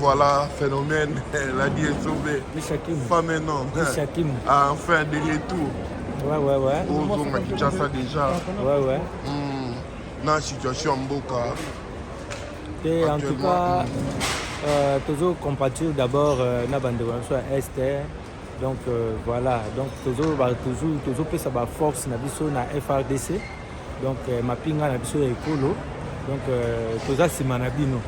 Voilà, phénomène, la dit Esobe. Femme et homme. Ah, enfin, de retour. Ouais. Ozonga Kinshasa déjà. Ouais. Na situation mboka. Et en tout cas, toujours compatir d'abord na bandeko na biso ya Est. Donc voilà, donc toujours ba toujours toujours pesa ba force na biso na FRDC. Donc mapinga na biso ya ekolo. Donc toza nsima na bino.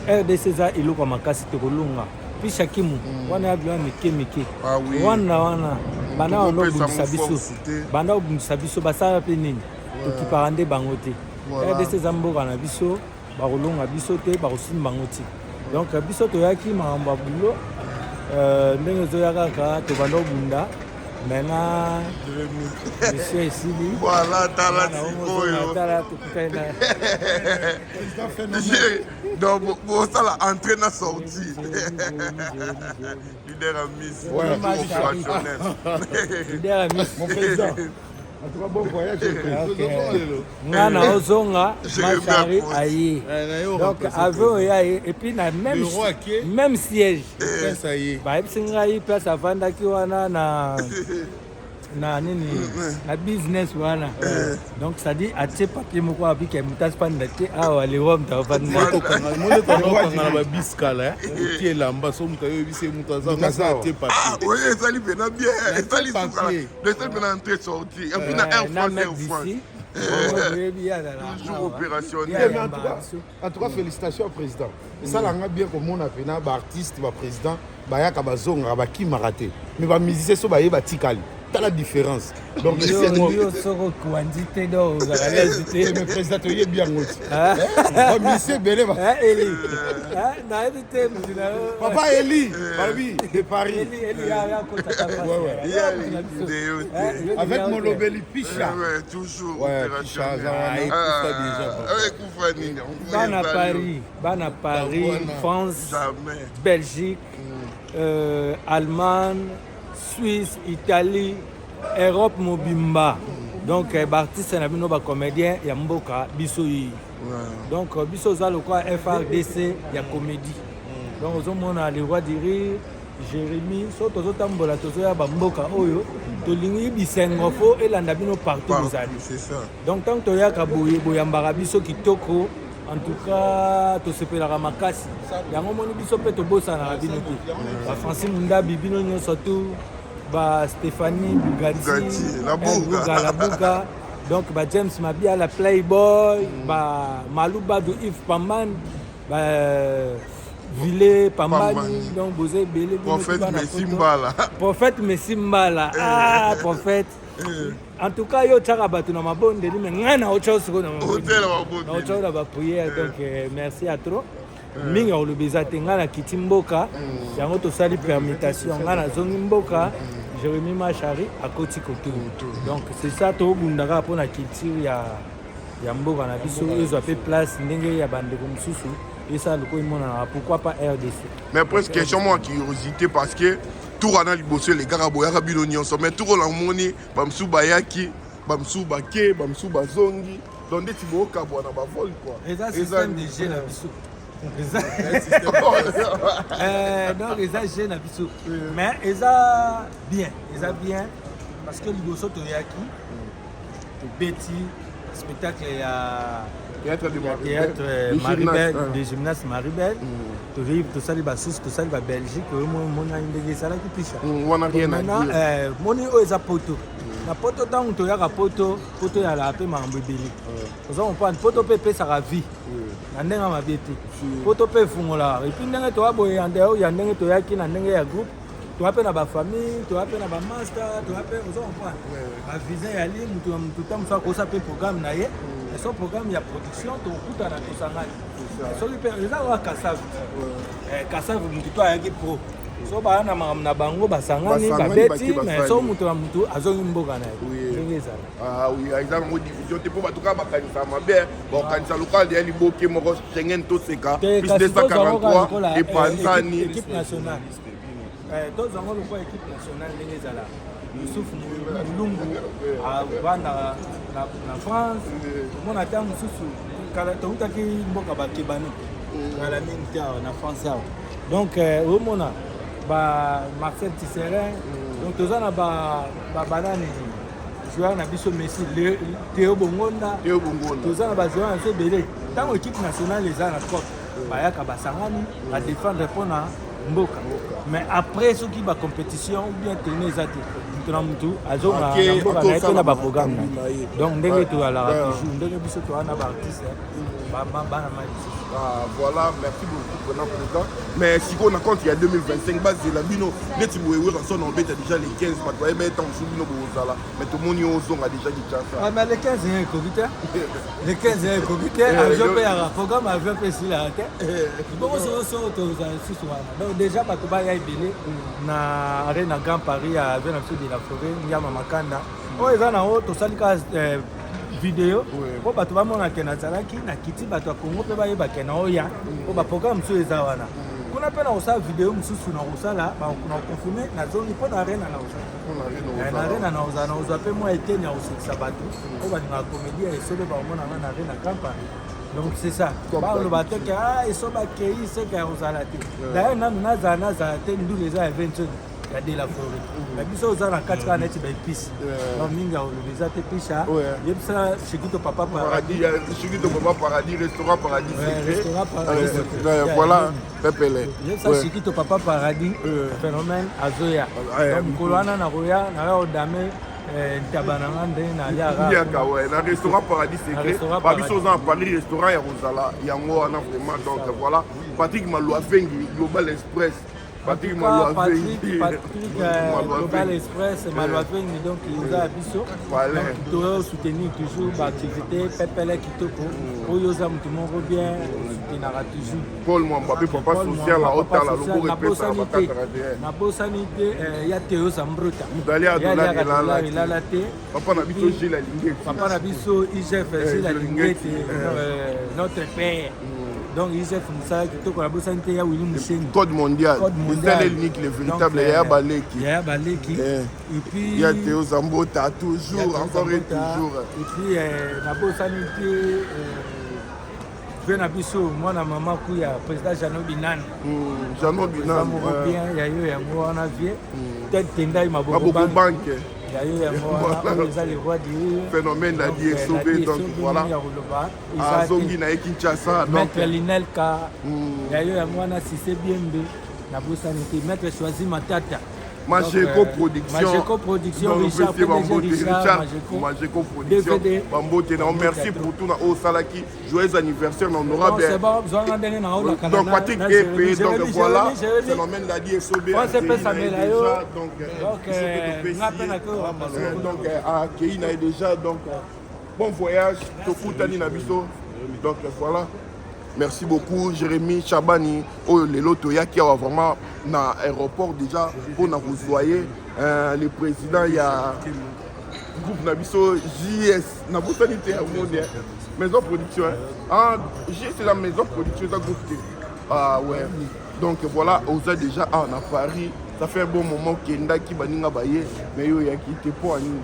RDC eza eloko ya makasi tokolonga. Puis Shakimu, wana ya biloko mike mike. Ah oui. Wana wana banda wana Tokopesa obundisa mo biso. force te. Banda obundisa biso basala mpe nini? Tokipaka nde bango te. Voilà. RDC eza mboka na biso, bakolonga biso te, bakosimba bango te. Donc biso toyaki makambo ya boulot, ndenge ezoya kaka tobanda obunda. Maintenant, monsieur esili. Voilà, tala Mwana sikoyo. tala tokutani na Donc, bosala entrée na sortie. Leader à miss, Ouais. opérationnel. Leader ya miss. Mon président. En tout cas, bon voyage. Ok. Nga na ozonga Jérémy Machari Aponte. aye. Donc avion oyo aye et puis na même Le roi ake. même siège. Ça y est. Bayebisi ngai place avandaki wana na na nini na business wana. Donc ça dit atie papier moko abike moto asipanda te awa le roi moto avanda. Okanga na babiskala otie elamba so moto ayoyebisi ye moto aza atie Ah, papier oui, ezali pena bien. Ezali papier. sukala. Ezali pena entrée sortie. Et puis na Air Na France, mec Air France. d'ici. Oyebi ye azala Toujours awa. opérationnel. Ye Mais en ayambaka tout cas, biso. en tout cas félicitations au président. Esalanga bien komona mpena baartiste, baprésident bayaka, bazongaka, bakimaka te, mais bamusicien so baye batikali, tala différence. Donc Yo esengo. yo soko kwandi te do ozala lezi te. Mais président, toyebi yango ti bamusicien ebele Eh, Eli. Eh, nayebi te mutu na yo. Papa Eli balobi de Paris. Eli, Eli, ya, ya, kota ta face. Ouais. Ya, mutu na biso. Vidéo te. Eh, yo Avec déjà, molobeli Pisha. Ouais, toujours Ouais, Pisha, opérationnel. aza wana. Ah, Ekufa déjà, ah, ekufa nini? Bana Ezali. Paris, bana Paris, France, Jamais. Belgique, Allemagne, Suisse, Italie, Europe mobimba. Donc baartiste na bino, bacomédien ya mboka biso yi. Donc biso oza lokola FRDC ya comédie. Donc ozomona le roi du rire, Jérémie, so tozotambola, tozoya bamboka oyo tolingi bisengo fo elanda bino partout Partout, bozali. c'est ça. Donc ntango toyaka boye, boyambaka biso kitoko. En tout cas tosepelaka makasi. Yango moni biso mpe tobosanaka bino te, bafrancis Mundabi, bino nyonso tu, ba Stéphanie Bugati, Bugatti, la eh, Buga. Buga, la Buga. Donc ba James Mabia, la Playboy, ba Malou Badu, Yves Pamban, ba Ville Pambani. Pambani. Donc boza ebele bino Prophète tu bana Messi poto. Mbala. Prophète Messi Mbala, ah prophète, en tout cas yo otiaka bato na mabondeli, me ngai na otya sikoyo na mabondeli. Otela mabondeli. Na otya na baprière. Donc merci à trop mingi ya koloba eza te. Ngai nakiti mboka yango, tosali permutation, ngai nazongi mboka, Jérémi Machari akoti kotu. Donc c'est ça, tobundaka mpona culture ya mboka na biso ezwa mpe place ndenge ya bandeko mosusu esala lokola emonanaka. Pourquoi pas RDC? Mais presque question moi curiosité, parce que tour wana liboso elekaka boyaka bino nyonso, mais tour namoni bamosusu bayaki, bamosusu bake, bamosusu bazongi. Donc ndeti bookabwa na bavol quoi. Eza système de jeu na biso. Donc eza jeu na biso, mais eza bien, eza bien parce que liboso toyaki, tobeti spectacle ya Théâtre de ya Maribel. théâtre De Maribel, gymnase, de gymnase Maribel. Toyei, tosali basusu, tosali babelgique oyo monani ndenge esalaki pisha. Wana rien à Maintenant, dire. moni oyo eza poto. Na poto, ntango toyaka poto, poto eyalaka mpe makambo ebele. Oza comprendre, poto mpe epesaka vie na ndenge ya mabe te, poto mpe efungolaka. Et puis ndenge toya boye, ya ya ndenge toyaki na ndenge ya groupe, toya mpe na bafamille, toya mpe na bamaster, toya mpe, oza comprendre, bavisa yali mutu na mutu. Ta mosu akosa mpe programme na ye, so programme ya production, tokokutana, tosangani. Soki mpe eza kaka Kasave, Kasave mutu to ayaki pro, so baya na makambo na bango, basangani, Basangani, babeti, bake, mais basali. so mutu na mutu azongi mboka na ye ndenge ezala. Ah oui, eza nango division te, mpo bato kaka bakanisa mabe, bakokanisa lokal ya liboke moko Schengen toseka Te, plus kasi tozwango kaka 243 lokola epanzani. équipe nationale. Tozwango lokola équipe nationale ndenge ezala. Yusuf Mulungu avandaka na France. Omona ata mosusu kala toutaki mboka bakebano kala mingi te awa na France awa. Donc omona ba Marcel Tisserin, donc toza na ba banani joueur na biso Messi, Théo Bongonda, Théo Bongonda, toza na ba joueur na biso ebele. Ntango équipe nationale eza na cope, bayaka, basangani, badéfendre mpona mboka. Mais après, soki bacompétition ou bien tournée eza te, moto na motu azonga na mboka na ye mpe na baprogramme na ye. Donc ndenge toyalaka toujours, ndenge biso toza na baartiste bana mai lisusu. Ah, voilà, merci beaucoup, président, président. Mais sikoyo na compte ya 2025, bazela bino neti boye. Werrason na obeta déjà les 15, bato bayeba ete mosusu bino bozala, mais tomoni ozonga déjà Kinshasa. Ah, mais le 15 ya ekoki te, le 15 ya ekoki te. Avion mpe yaka programme, avion mpe esilaka te. Bongo soko tozala lisusu wana. Donc déjà bato baya ebele na Arena Grand Paris ya avion na biso de la Forêt Ngiama Makanda. Oyo eza nango, tosali kaka video mpo bato bamona ke nazalaki na kiti, bato ya Congo mpe bayeba ke na oya, mpo baprogramme mosusu eza wana kuna mpe na kosala video mosusu, na kosala na koconfirme nazongi mpo na Arena na kosala na Arena, na kozala na kozwa mpe mwa eteni ya kosekisa bato oyo balingaka comédie ya Esobe, bakomonanga na Arena Grand Paris. Donc c'est ça, baloba te ke ah, Esobe akei seke ya kozala te. D'ailleurs nanu nazala te, ndulu eza ya 20 ya de la Forêt na biso, oza na kati kaka neti baépice. Donc mingi ya koloba eza te. Pisha, yebisa Shikito Papa Paradis. Shikito Papa Paradis, restaurant Paradis. Restaurant Paradis. Voilà, pepele. Yebisa Shikito Papa Paradis, phénomène azoya. Donc mokolo wana nakoya, naya odame ntaba na nga nde naliaka na restaurant Paradis Secret. Babiso oza na Paris, restaurant ya kozala yango wana vraiment. Donc voilà, Patrick Maluavengi, Global Express. Patrick Maluavengi, Patrick Global Express Maluavengi, donc eza ya biso. Toyo soutenir toujours baactivité pepele kitoko oyo oza motu moko bien, soutenaka toujours. Paul Mwamba mpe papa social aotala loboko epesaka bakataka te. Nabosani te ya Teo Zambrota. Mudali adolar elala te. Papa na biso Gilles Alingeti. Papa na biso IGF Gilles Alingeti, notre père. Donc IGF mosala kitoko. Nabosani te ya Willi Musheni. Code mondial. Code mondial. Le unique, le véritable, ya baleki. Ya baleki. Et puis ya Teo Zambota toujours, encore et toujours. Et puis nabosani te ve na biso mwana mama kuya, président Jano Binane. Jano Binane. Moko bien ya yo yango wana, vie tete tendai Maboko Banke. Ya yo yango wana, oyo eza le roi du phénomène Ladi Esobe. Donc voilà, ya koloba. Azongi na ye Kinshasa. Maître Linelka, ya yo yango wana. Sise Biembe, nabosani te. Maître Choisi Matata. Mageco Production. Mageco Production, Richard, PDG Richard. Mageco Production, bambote na merci pour tout na oyo osalaki. Joyeux anniversaire na honorable. C'est bon, zwanga ndenge na olaka. Donc Patrick Epe, donc voilà, phénomène Ladi Esobe. Donc donc akei na ye déjà. Donc bon voyage, tokutani na biso. Donc voilà, merci beaucoup Jérémy Chabani. Oyo lelo toyaki awa vraiment na aéroport déjà mpona kozwa ye, le président ya groupe na biso JS. Nabosani te, yango maison production. Ah, JS, c'est la maison production, eza groupe te. Ah ouais, donc voilà, oza déjà ah, na Paris, ça fait un bon moment. Okendaki, baninga baye, mais yo oyaki te, mpo anini?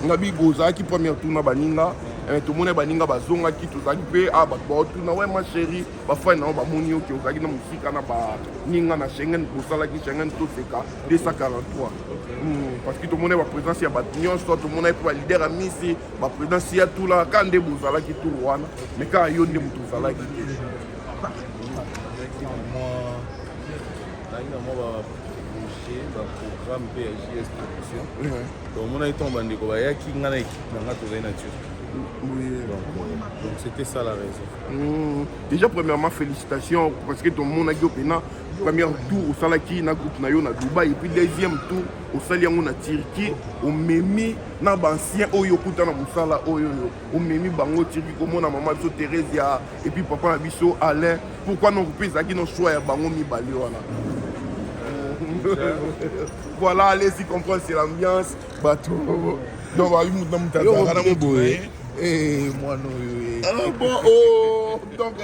Ngabi ozalaki première tour na baninga, tomoni baninga bazongaki, tozalaki mpe ah, bato baotuna we ma chéri, bafai na yo bamoni yo ke ozalaki na mosika na baninga na Schengen, bosalaki Schengen toseka 243, parce que tomoni baprésence ya bato nyonso, tomoni mpe baleader ya misi, baprésidence ya tula kaka nde bozalaki tour wana, mais kaka yo nde moto ozalaki te. Nazalaki na mwa baprojet, baprogramme mpe ya JS Production. Donc omonaki ntango bandeko bayaki, ngai na équipe na ngai tozali na Turquie. Donc c'était ça la raison. Déjà premièrement, félicitations, parce que tomonaki yo mpena première tour osalaki na groupe na yo na Dubaï, et puis deuxième tour osali yango na Turquie, omemi na baancien oyo okuta na mosala oyo, oyo omemi bango Turquie, komona mama biso Thérésia et puis papa na biso Alain. Pourquoi non mpe ezalaki no choix ya bango mibale wana? Voilà, allez-y comprendre, c'est l'ambiance. Bato donc babi mutu na mutu azalaka na motu na ye. Mwana oyo. Ah, bon, oh, donc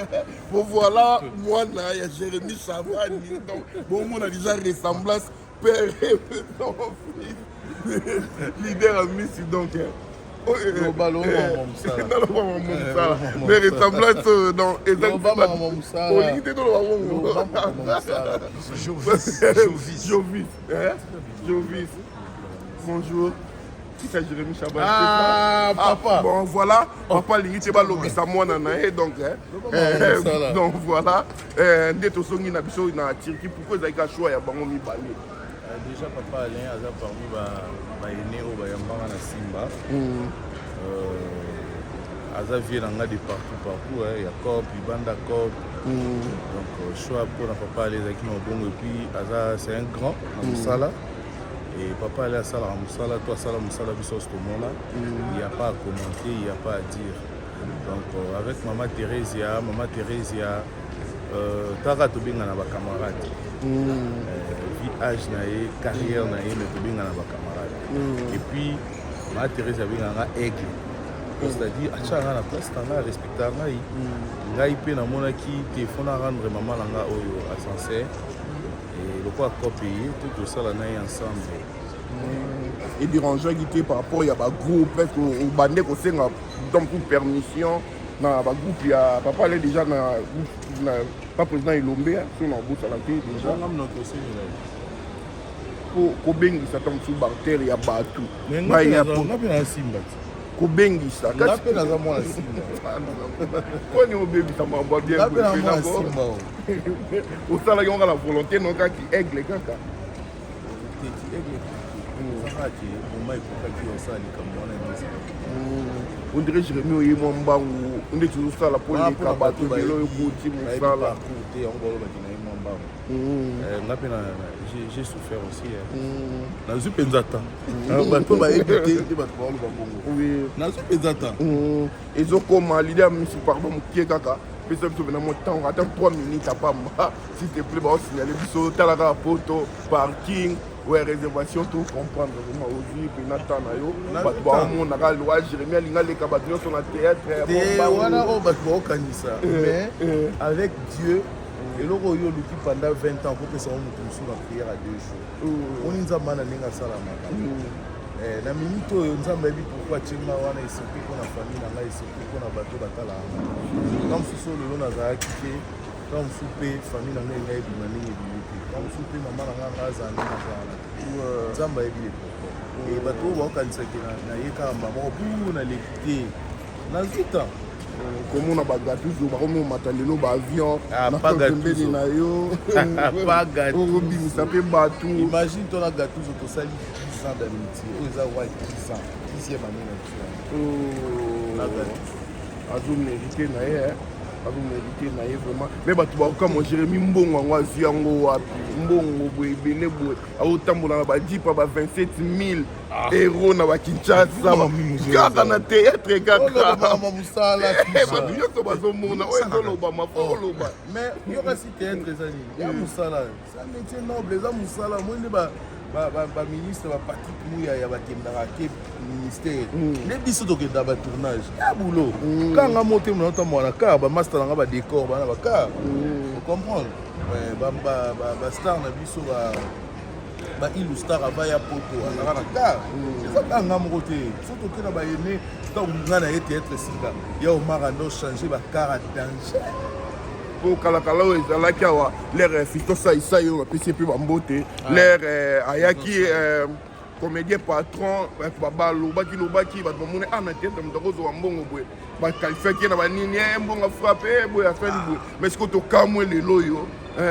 bon, voilà, mwana ya Jérémy Chavani. Donc bomona déjà ressemblance père et fils, leader ya misi. Donc Loba, loba makambo mosala. Naloba makambo mosala. Makambo Mais mosala. ressemblance oyo, non, eza Loba makambo mosala. Olingi te toloba bongo. Loba makambo mosala. Jovis, Jovis. Jovis, hein? Jovis. Bonjour. Qui c'est Jérémy Chaban? Ah, papa. Bon, voilà. Papa alingi te balobisa mwana na ye, donc hein. Loba makambo mosala. Donc voilà. Nde tosongi na biso na Turquie, pourquoi ezalaki ka choix ya bango mibale? Déjà papa Alain aza parmi baene oyo bayambanga na Simba. Aza vie na nga de partout partout, hein, ya cop libanda cop. Donc choix mpona papa Alain ezalaki na mabongo. Et puis aza, c'est un grand na mosala. Et papa Alain asalaka mosala to asala mosala, biso nyonso tomona. Il y a pas à commenter, il y a pas à dire. Donc avec mama Thérésia, mama Thérésia, taka tobengana bacamarade, vie, âge na ye, carrière na ye, mais tobengana bacamarade. Et puis mama Thérèse abenganga aigle, c'est-à-dire atiaka nga na place na ngai, arespectaka ngai. Ngai mpe namonaki te fo na rendre mama na nga oyo ascenseur lokola cope ye to tosala na ye ensemble. Edérangeaki te par rapport ya bagroupe? Est ce obande kosenga donc pour permission na bagroupe ya papa ale déjà na groupe na pa président Elombe, so na obosala te déjà? Nga mnoki osengela. Po kobengisa ntango mosusu bartere ya bato baya Nga mpe nasimba te. Kobengisa. Nga mpe naza mwana Simba. Koni obebisa makambo ya bien. Nga mpe na boye, mwana mpe Simba o. Osalaki yango kaka na volonté no kaki aigle kaka? Teki aigle ezaka ke moma ekokaki osala likambo wana emesaka. On dirait Jérémi oye mwa mbangu ndeti ozosala mpo leka bato ebele oyo ekoti mosala. Parcours te, yango balobaki na ye mwa mbangu. Nga mpe j'ai souffert aussi. Nazwi mpenza temps. Bato bayebi te nde bato baoloba bongo. Nazwi mpenza temps. Ezokoma leader misu, pardon, mokie kaka, pesa biso mpena mo ntango ata 3 minutes apamba, s'il te plaît. Baosignale biso, tala kaka poto parking ouais, réservation to comprendre vraiment ozwi mpena temps na yo. Bato baomonaka loa Jérémi alingi aleka bato nyonso na théâtre. Te, wana oyo bato baokanisa, mais avec Dieu, eloko oyo oluki pendant 20 ans kopesa ngo moto mosusu na prière à 2 jours. Oni Nzambe ana ndenge asalamaka na minute oyo. Nzambe ayebi pourquoi atienga wana, et surtout mpona famille na ngai, et surtout mpona bato batalaka nga. Ntango mosusu oyo lelo nazalaki te, ntango mosusu mpe famille na ngai engai ebima ndenge ebimi te, ntango mosusu mpe mama na ngai ngai azala ndenge azala te. Nzambe ayebi le pourquoi. E bato oyo baokanisaki na ye kaka moko bu naleki te, nazwi temps. Komona bagatuzo bakomomata lelo baavion Ah, na pas pembeni Gattuso. na yo. Pas Gattuso. Okobimisa mpe bato. Imagine tona Gatuzo, tosali 10 ans d'amitié oyo eza wa 10 ans, 10e année na biso na Gatuzo. Azomérite na ye, azomérite na ye vraiment. Mais bato bakokamwa, Jérémi, mbongo yango azwi yango wapi? Mbongo boye ebele boye, aotambola na bajeep ba 27 000 euro na bakinshasa, kaka na théâtre kaka. Mama mosala. Bato nyonso bazomona oyo ezolobama, fo oloba. Mais yo kasi, théâtre eza nini? Ya mosala, c'est un métier noble, eza mosala. Moi nde baministre baPatrik Muyaya bakendaka ke ministère, nde biso tokendaka batournage ya boulot. Kanga motema na otambola na car, bamaster nanga badécor bana bacar, ocomprendre? Bastar na biso ba Ilustar ava ya poto azalaka na car. Eza kaka nga moko te. So toke na bayene, ntango nga na ye théâtre sika ya Omar ando change bacar ya danger. Po kalakala oyo ezalaki awa, lere Fiston Saisai oyo bapesi ye mpe bambote, lere ayaki comédien patron, bato balobaki lobaki, bato bamoni a na théâtre moto akozwa mbongo boye, baqualifiaki ye na banini, mbongo frappe boye, asali boye. Mais sikoyo tokamwe lelo oyo,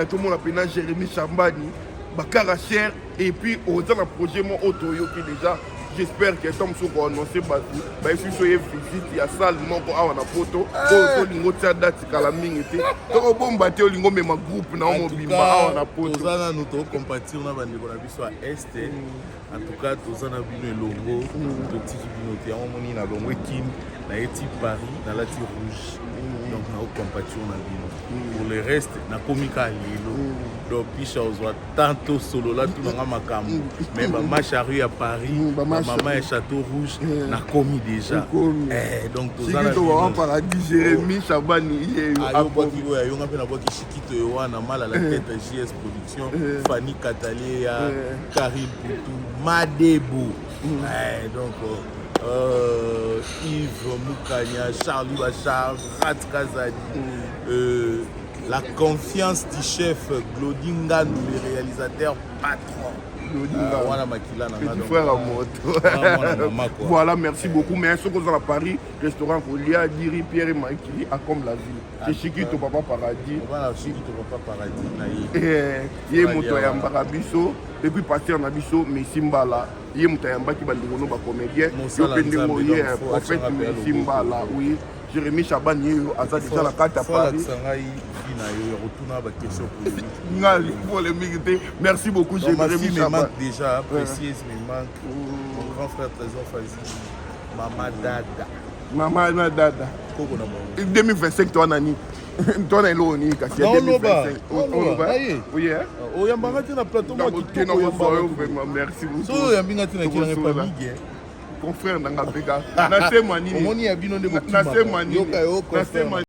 tomona mpena Jérémi Chambani, bacar cher. Et puis oza na projet mo oyo toyoki déjà, j'espère que ntango mosusu koannonce bato bayesi biso ye visite ya salle moko awa na poto oyo tolingi otia date kala mingi te, tokobomba te, olingi omema groupe na yo mobimba awa na poto. Toza nanu tokompatir na bandeko na biso ya este. En tout cas toza na bino elongo, totiki bino te. Yango moni na longo ekini nayeti Paris, nalati rouge, donc nakompatir na bino. Pour le reste nakomi kaka lelo, donc pisha ozwa tanto solola tunanga makambo, mais bamacharu ya Paris, bamama ya Château Rouge, nakomi déjà. Donc toza na bino paradis. Jérémi Chabani ye. Ayobwaki oyo ayonga mpe nabwaki Shikito oyo wana mal à la tête ya JS Production, Fanny Kataleya, Karine Poutou Madebo. Donc Yves Mukanya, Charlie Bachar, Rat Kazadi, la confiance du chef Glody Ngandu, le réalisateur patron. Wana makila na petit frère à moto. Voilà, merci beaucoup. Mais soki oza na Paris, restaurant kolia Diri Pierre Makili à comme la ville, c'est Chikito Papa Paradis. Voilà, Chikito Papa Paradis na ye. Ye moto ayambaka biso, et puis pasteur na biso Messi Mbala, ye moto ayambaki bandeko no bacomédien, yo mpe ndenge oye, prophète Messi Mbala. Oui, Jérémy Chaban, ye oyo aza déjà na kati ya Paris. Olakisa ngai vi na yo ya kotuna baquestion. Nga polémique te. Merci beaucoup. Donc, ma Jérémy fille me Chaban manque déjà, Précieuse me manque, mon grand frère Trésor Fazi, Mama Dada. Mama na Dada. Koko na bango. 2025, to wana nini, to wana eloko nini kasi ya Naoloba, 2025? naoloba, Oloba? naye. Oui, hein? Oyambanga te na plateau mwa Te kitoko. na kozwa yo. Oyambaka. Vraiment, merci beaucoup. So oyambi nga te, nakilanga Tokosola. pa Mige. Confrère nanga mpe kaka nasema nini? Omoni ya bino nde. Nasema nini? Yoka yo. Nasema.